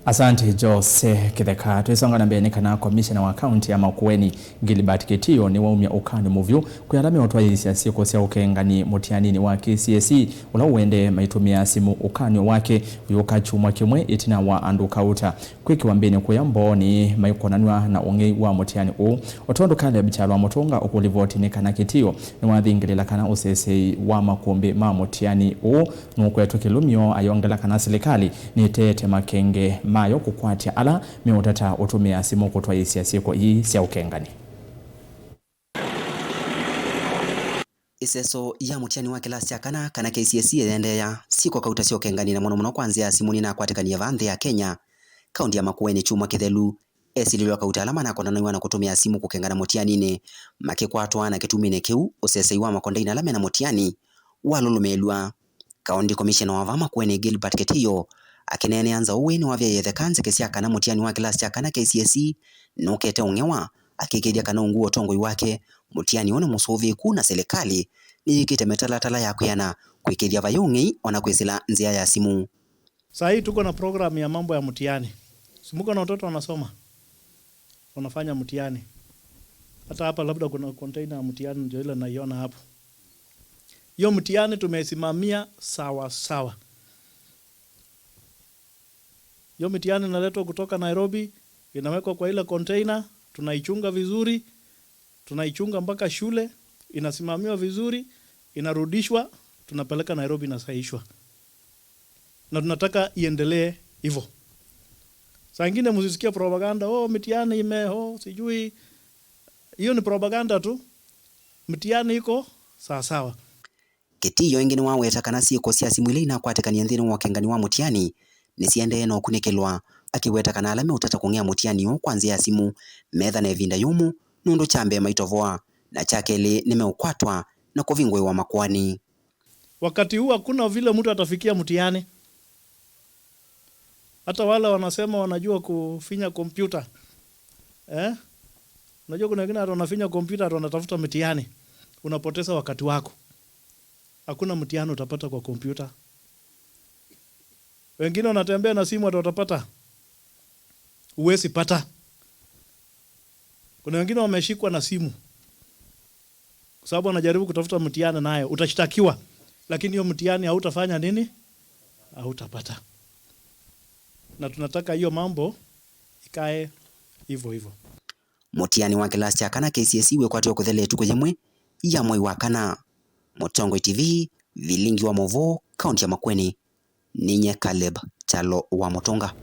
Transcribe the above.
Asante Jose Kitheka. Twisonga na mbere ni kana komishona wa kaunti ya Makueni Gilbert Kitio ni waumia ukani muvyu kwialame utwaisya syiko sya ukengani mutianini wa KCSE ula uende maitumia simu ukani wake uyuka chumwa kimwe itina wa andu kauta kwikiwa mbini kuya mboni maikonanwa na ung'ei wa mutiani uu otondu Caleb Kyalwa Mutunga ukulivoti ni kana Kitio ni wathingilila kana usesei wa makumbi ma mutiani uu nukwetwe kilumio ayongela kana silikali nitete makenge mayo kukwatya ala meutata utumia simu kutwaisya syiko ii sya ukengani. Iseso ya mutiani wa kilasi cha kana kana KCSE yaendeea siko kauta sya ukengani na muno muno kwanzia simuni na kwatikania va nthi ya Kenya. Kaunti ya Makueni chumwa kithelu esililwa kauta ala manakonanaiwa na kutumia simu kukengana mutianini makikwatwa na kitumine kiu usesei wa makondeina ala mena mutiani walulumelwa. Kaunti Commissioner wa va Makueni Gilbert Kitiyo akinenea nzau ni wavya yetheka nzeke sya kana mutiani wa kilasi cha kana KCSE nukete ung'ewa akikithya kana ungu wa utongoi wake mutiani une musuviku na serikali niyikite mitalatala ya kwiana kwikithya vai ung'ei ona kwisila nzia ya simu. Saa hii tuko na program ya mambo ya mtihani. Simuko na watoto wanasoma, wanafanya mtihani. Hata hapa labda kuna container ya mtihani ndio ile naiona hapo. Hiyo mtihani tumeisimamia sawa sawa. Hiyo mtihani inaletwa kutoka Nairobi, inawekwa kwa ile container, tunaichunga vizuri, tunaichunga mpaka shule, inasimamiwa vizuri, inarudishwa, tunapeleka Nairobi inasahihishwa. Na tunataka iendelee hivyo. Saa ingine msisikie propaganda, oh, mtihani ime, oh, sijui. Hiyo ni propaganda tu. Mtihani iko sawa sawa. Kitiyo ingi ni waweta kana syiko sya simu ila inakwatikania nthini wa ukengani wa mutiani nisiendee na ukunikilwa akiweta kana ala meutata kung'ea mutiani uu kwa nzia ya simu metha na ivinda yumu nundu cha mbee maitovoa na cha keli nimeukwatwa na kuvingwiwa makwani. Wakati huu hakuna vile mtu atafikia mtihani. Hata wale wanasema wanajua kufinya kompyuta. Unajua kuna wengine wanafinya kompyuta wanatafuta mtihani. Unapoteza wakati wako. Hakuna mtihani utapata kwa kompyuta. Wengine wanatembea na simu hata watapata. Huwezi pata. Kuna wengine wameshikwa na simu. Kwa sababu wanajaribu kutafuta mtihani nayo. Utashtakiwa. Lakini hiyo mtihani hautafanya nini? Hautapata. Na tunataka hiyo mambo ikae hivyo hivyo. Mutihani wa kilasi cha kana KCSE wekwatiwa kuthela ituku yimwe ya mwei wa kana. Mutongoi TV, Vilingi wa Movo, kaunti ya Makueni. Ninye Caleb Chalo wa Mutunga.